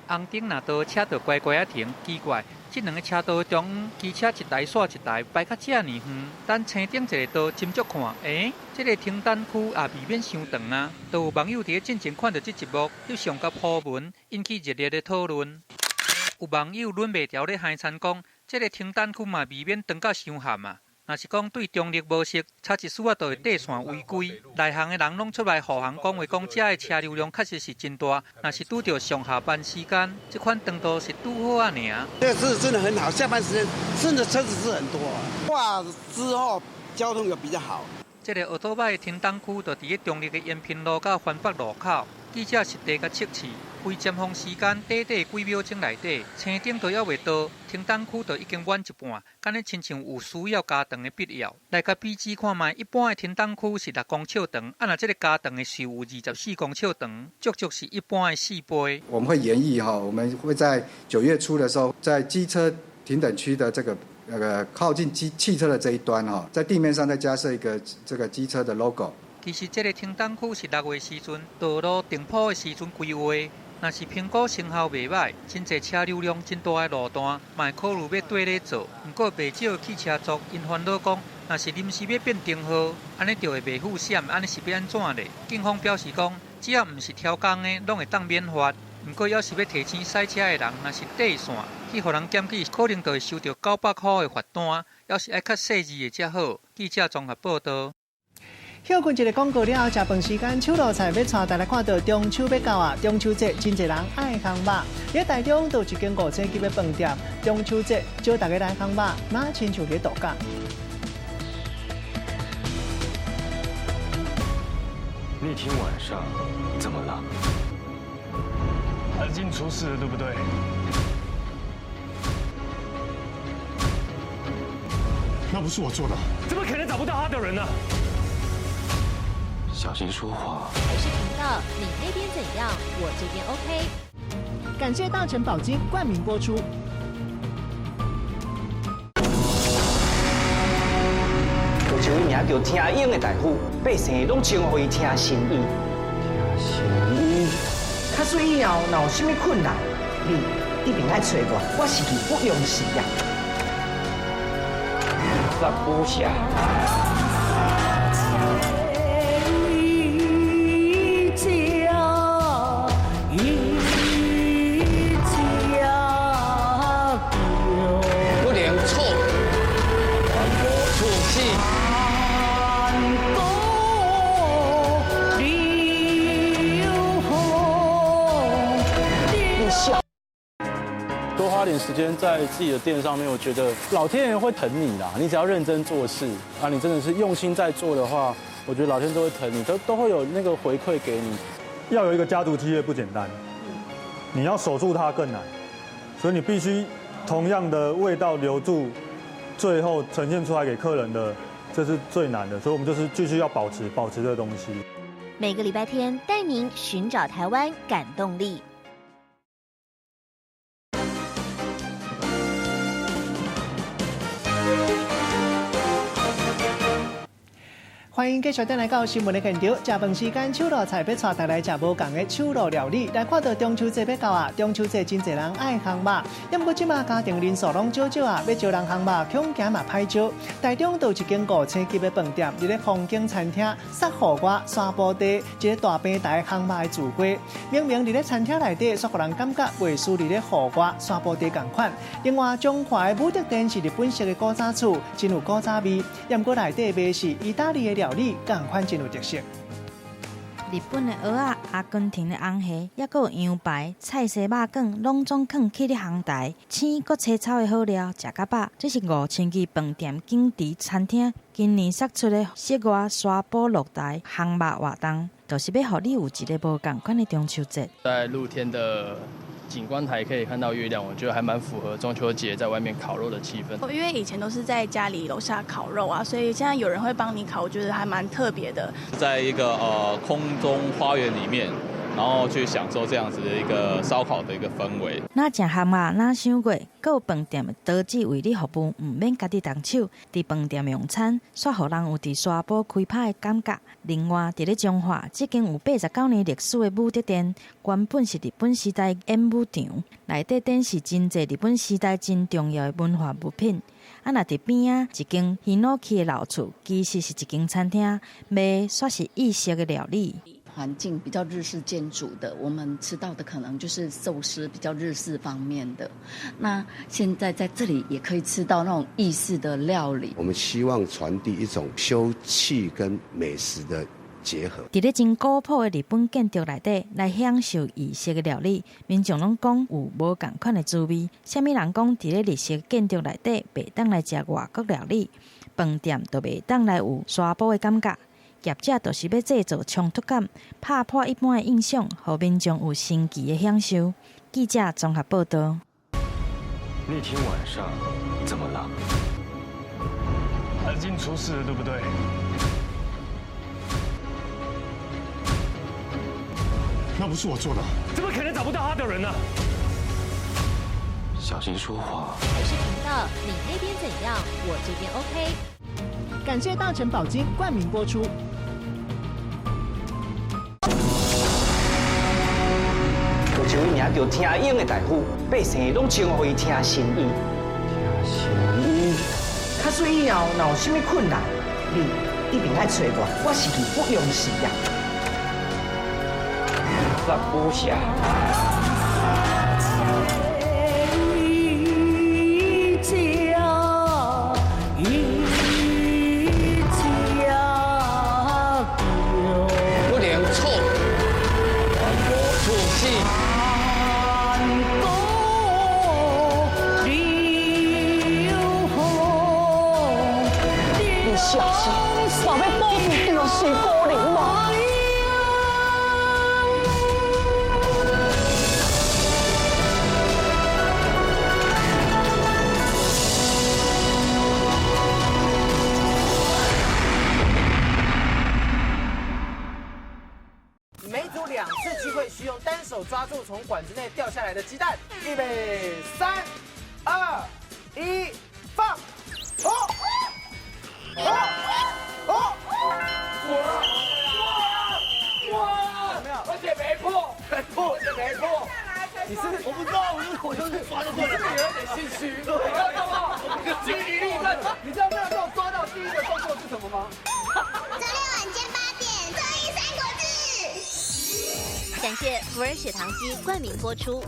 紅燈若到，車就乖乖仔停。奇怪，這兩个車道中央機車一台煞一台，排甲遮爾遠。等青燈一个道，斟酌看，欸，這个停等區也未免傷長啊。都有網友佇咧進前看著這一幕，翕相佮 po 文，引起熱烈的討論。有網友忍袂牢咧海田講，這个停等區嘛未免長甲傷譀啊。若是講對中壢無熟，差一絲仔就會綴線違規。內行的人攏出來護航，講話講遮的車流量確實是真大。若是拄著上下班時間，這款長度是拄好仔爾。這是真的很好，下班時間真的車子是很多。掛之後交通又比較好。這个奧多擺停等區就佇咧中壢的延平路佮環北路口。記者實地共測試，非尖峰時間，短短幾秒鐘內底，青燈都猶未到，停等區就已經滿一半，敢若親像有需要加長的必要。來共比試看覓，一般的停等區是6公尺長，啊若這个加長的是有24公尺長，足足是一般的4倍。我們會研議哈，我們會在9月初的時候，在機車停等區的這個靠近汽車的這一端哈，在地面上再加設一個這個機車的 logo。其實這个停等區是6月時陣道路頂鋪的時陣規劃，若是評估成效袂䆀，真濟車流量真大的路段，嘛會考慮欲綴咧做。毋過袂少汽車族𪜶煩惱講，若是臨時欲變燈號，按呢就會袂付險，按呢是欲按怎咧？警方表示講，只要毋是超工的，攏會當免罰。毋過，猶是欲提醒駛車的人，若是綴線去予人檢舉，可能就會收著900箍的罰單，猶是愛較細緻的才好。記者綜合報導。歇睏一个廣告了後，食飯時間，手路菜欲帶大家看著中秋欲到啊！中秋節真濟人愛烘肉，佇台中就有一間五星級的飯店，中秋節招大家來烘肉，若親像咧度假。那天晚上怎麼了？阿金出事了，對不對？那不是我做的，怎麼可能找不到他的人呢？小心說話。台視頻道，你那邊怎樣？我這邊 OK。感謝大成寶金冠名播出。有一位名叫聽英的大夫，百姓攏稱呼伊聽神醫。聽神醫。假使以後若有啥物困難，你一定愛揣我，我是去不用事啊。十五下。多花點時間在自己的店上面，我覺得老天爺會疼你啦。你只要認真做事啊，你真的是用心在做的話，我覺得老天都會疼你，都會有那個回饋給你。要有一個家族企業不簡單，你要守住它更難，所以你必須同樣的味道留住，最後呈現出來給客人的，這是最難的。所以我們就是繼續要保持這個東西。每個禮拜天帶您尋找台灣感動力。歡迎繼續轉來到新聞的現場。食飯時間，手路菜欲帶大家來食無仝的手路料理。來看著中秋節欲到啊，中秋節真濟人愛烘肉，不過這馬家庭人數攏少少啊，欲招人烘肉，恐驚嘛歹招。台中就有一間五星級的飯店，佇咧風景餐廳，雪戶外沙坡地一个大平台烘肉的聚會。明明佇咧餐廳內底，煞予人感覺袂輸佇咧戶外沙坡地仝款。另外，彰化的武德殿是日本式的古早厝，真有古早味。不過內底賣是意大利的料理，仝款真有特色。日本的蚵仔、阿根廷的紅蝦，抑閣有羊排、菜西肉卷，攏總囥起咧烘台，青閣青草的好料，食甲飽。這是五星級飯店景致餐廳今年釋出的室外沙坡露台烘肉活動，就是欲予你有一个無仝款的中秋節。在露天的景觀台可以看到月亮，我覺得還蠻符合中秋節在外面烤肉的氣氛。因為以前都是在家裡樓下烤肉啊，所以現在有人會幫你烤，我覺得還蠻特別的。在一個空中花園裡面，然後去享受這樣子的一個燒烤的一個氛圍。若食蚶仔，若賞月，閣有飯店多只為你服務，毋免家己動手。佇飯店用餐，煞予人有佇沙坡開拍的感覺。另外，佇咧彰化，這間有89年歷史的武德殿，原本是日本時代演武場，內底展示真濟日本時代真重要的文化物品。啊，若佇邊仔一間ヒノキ的老厝，其實是一間餐廳，賣煞是意式的料理。環境比較日式建築的，我們吃到的可能就是壽司比較日式方面的。那現在在這裡也可以吃到那種意式的料理。我們希望傳遞一種休憩跟美食的結合。佇咧真古樸的日本建築內底來享受意式的料理，民眾攏講有無仝款的滋味。啥物人講佇咧日式建築內底袂當來食外國料理，飯店就袂當來有沙坡的感覺。業者就是欲製造衝突感，拍破一般的印象，予民眾有新奇的享受。記者綜合報道。那天晚上怎麼了？阿金出事了，對不對？那不是我做的，怎麼可能找不到他的人呢？小心說話。台視頻道，你那邊怎樣？我這邊 OK。感謝大成寶金冠名播出。有一位名叫聽英的大夫，百姓攏稱呼伊聽神醫。聽神醫。假使以後若有啥物困難，你一定愛揣我，我是去不用事啊。十五下。每组2次机会，需用单手抓住从管子内掉下来的鸡蛋。预备，3、2、1，放！哦！哦！哦！哇！哇！没有，而且没破，没破，而且没破。你是？我不知道，我就是抓就对了。你有点心虚。你知道吗？据理力争。你知道没有让我抓到第一个动作是什么吗？周六晚间8点，综艺三国志。感谢福尔血糖机冠名播出。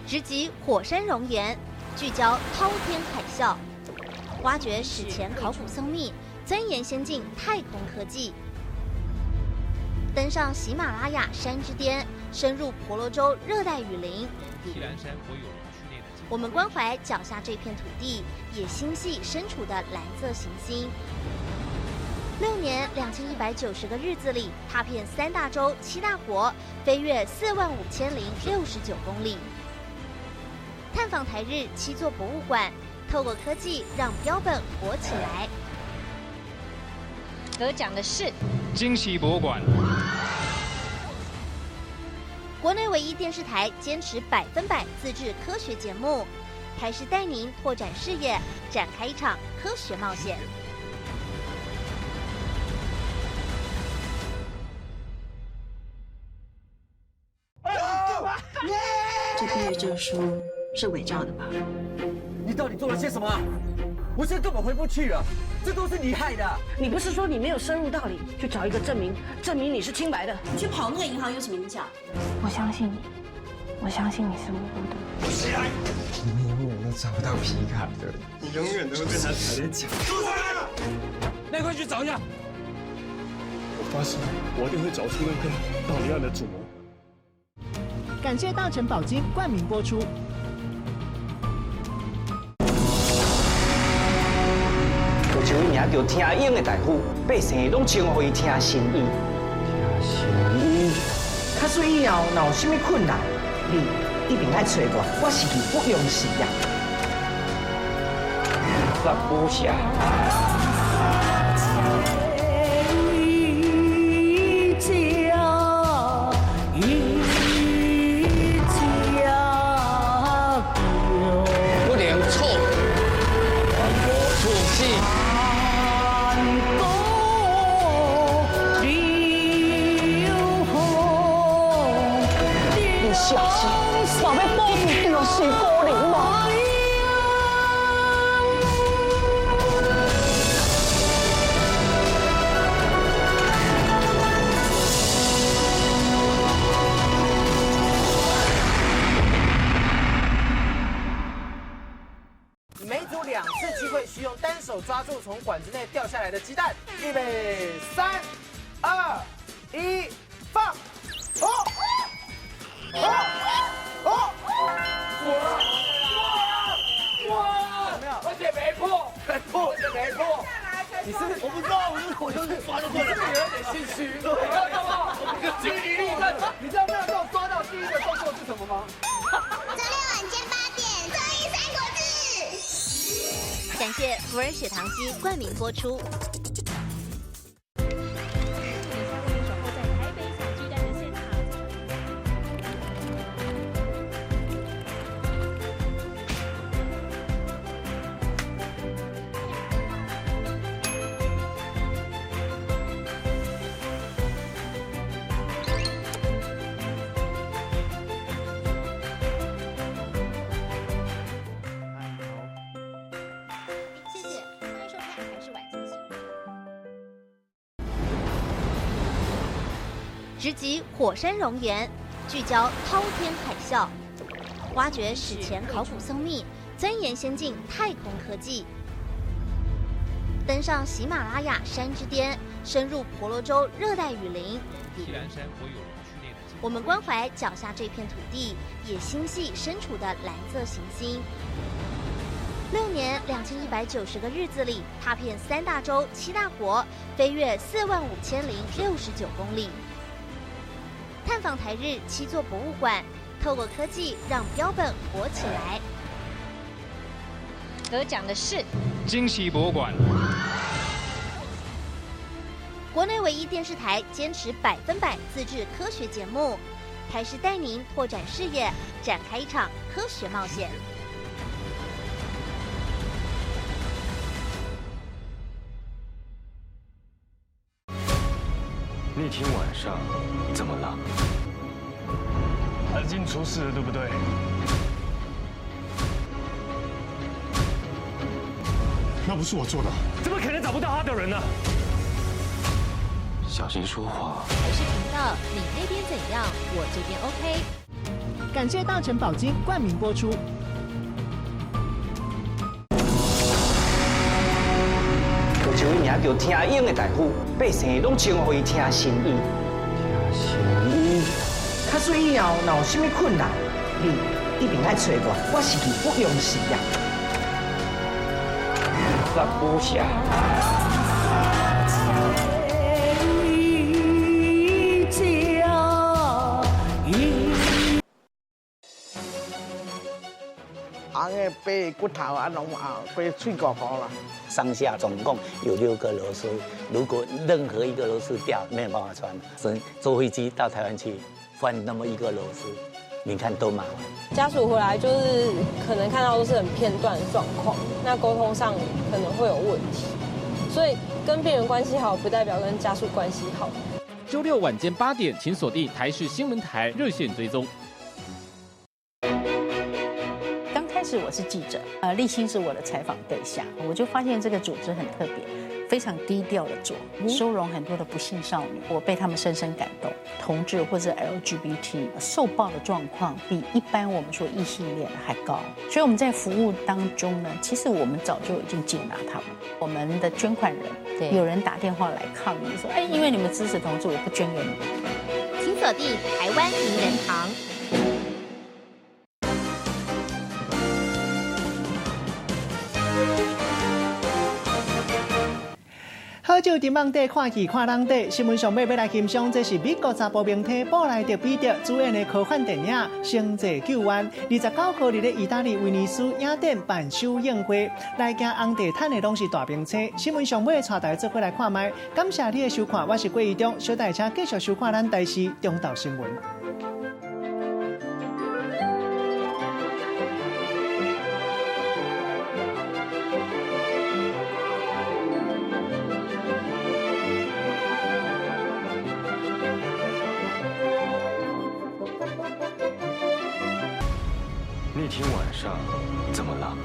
直击火山熔岩，聚焦滔天海啸，挖掘史前考古僧秘，钻研先进太空科技，登上喜马拉雅山之巅，深入婆罗洲热带雨林。我们关怀脚下这片土地，也心系身处的蓝色行星。6年2190个日子里，踏遍3大洲7大国，飞越45069公里。探访台日7座博物馆，透过科技让标本活起来。得奖的是惊喜博物馆。国内唯一电视台坚持100%自制科学节目，台视带您拓展视野，展开一场科学冒险。这毕业证书是伪造的吧？你到底做了些什么？我现在根本回不去了，这都是你害的。你不是说你没有深入道理去找一个证明，证明你是清白的？你去跑那个银行有什么影响？我相信你，我相信你是无辜的。起来！你永远都找不到皮卡的，你永远都会被他踩在脚。住手！那快去找一下。我发誓，我一定会找出那个盗猎案的主谋。感谢大成宝金冠名播出。有一位名叫听英的大夫，百姓拢称呼伊听神医。听神医，假使以后若有啥物困难，你一定爱找我，我是义不容辞啊。十五下。不能错，无出息。你下次若要保住就是可能吗？每组2次机会，需用单手抓住从管子内掉下来的鸡蛋。预备，3、2、1，放！哦！哦！哦！哇！哇！没有，而且没破，没破，而且没破。你是？我不知道，我就是抓就对了。你有点心虚。你知道吗？据理力争。你知道没有让我抓到第一个动作是什么吗？周六晚间8点，综艺三国志。感谢福尔血糖机冠名播出。直击火山熔岩，聚焦滔天海啸，挖掘史前考古僧秘，钻研先进太空科技，登上喜马拉雅山之巅，深入婆罗洲热带雨林。我们关怀脚下这片土地，也心系身处的蓝色行星。6年2190个日子里，踏遍三大洲七大国，飞越45,069公里，探访台日七座博物馆，透过科技让标本活起来。得奖的是惊喜博物馆。国内唯一电视台坚持100%自制科学节目，台视带您拓展视野，展开一场科学冒险。那天晚上怎么了？阿金出事了，对不对？那不是我做的，怎么可能找不到他的人呢？小心说话。台视频道，你那边怎样，我这边 OK。感谢大成宝金冠名播出。有一位名叫听英的大夫，百姓拢称呼伊听神医。听神医。假使以后若有啥物困难，你一定爱揣我，我是义不容辞啊。十五下。啊，那背骨头啊，拢啊，背脆骨骨啦。上下总共有6个螺丝，如果任何一个螺丝掉，没有办法穿。所以坐飞机到台湾去换那么一个螺丝，你看多麻烦。家属回来就是可能看到都是很片段的状况，那沟通上可能会有问题，所以跟病人关系好，不代表跟家属关系好。周六晚间8点，请锁定台视新闻台热线追踪。刚开始我是记者，立新是我的采访对象，我就发现这个组织很特别，非常低调的做，收容很多的不幸少女，我被他们深深感动。同志或者 LGBT 受暴的状况比一般我们说异性恋还高，所以我们在服务当中呢，其实我们早就已经接纳他们。我们的捐款人，有人打电话来抗议说，哎，因为你们支持同志，我不捐给你们。请锁定台湾名人堂。好酒沉甕底，看戏看人底。新闻上尾欲来欣赏，这是美国查埔明星布莱德彼特主演的科幻电影《星际救援》。29号伫咧意大利威尼斯影展办首映会，来行红地毯的拢是大明星。新闻上尾带大家做伙来看觅。感谢你的收看，我是郭怡中，小弟请继续收看咱台视中昼新闻。那天晚上怎么了？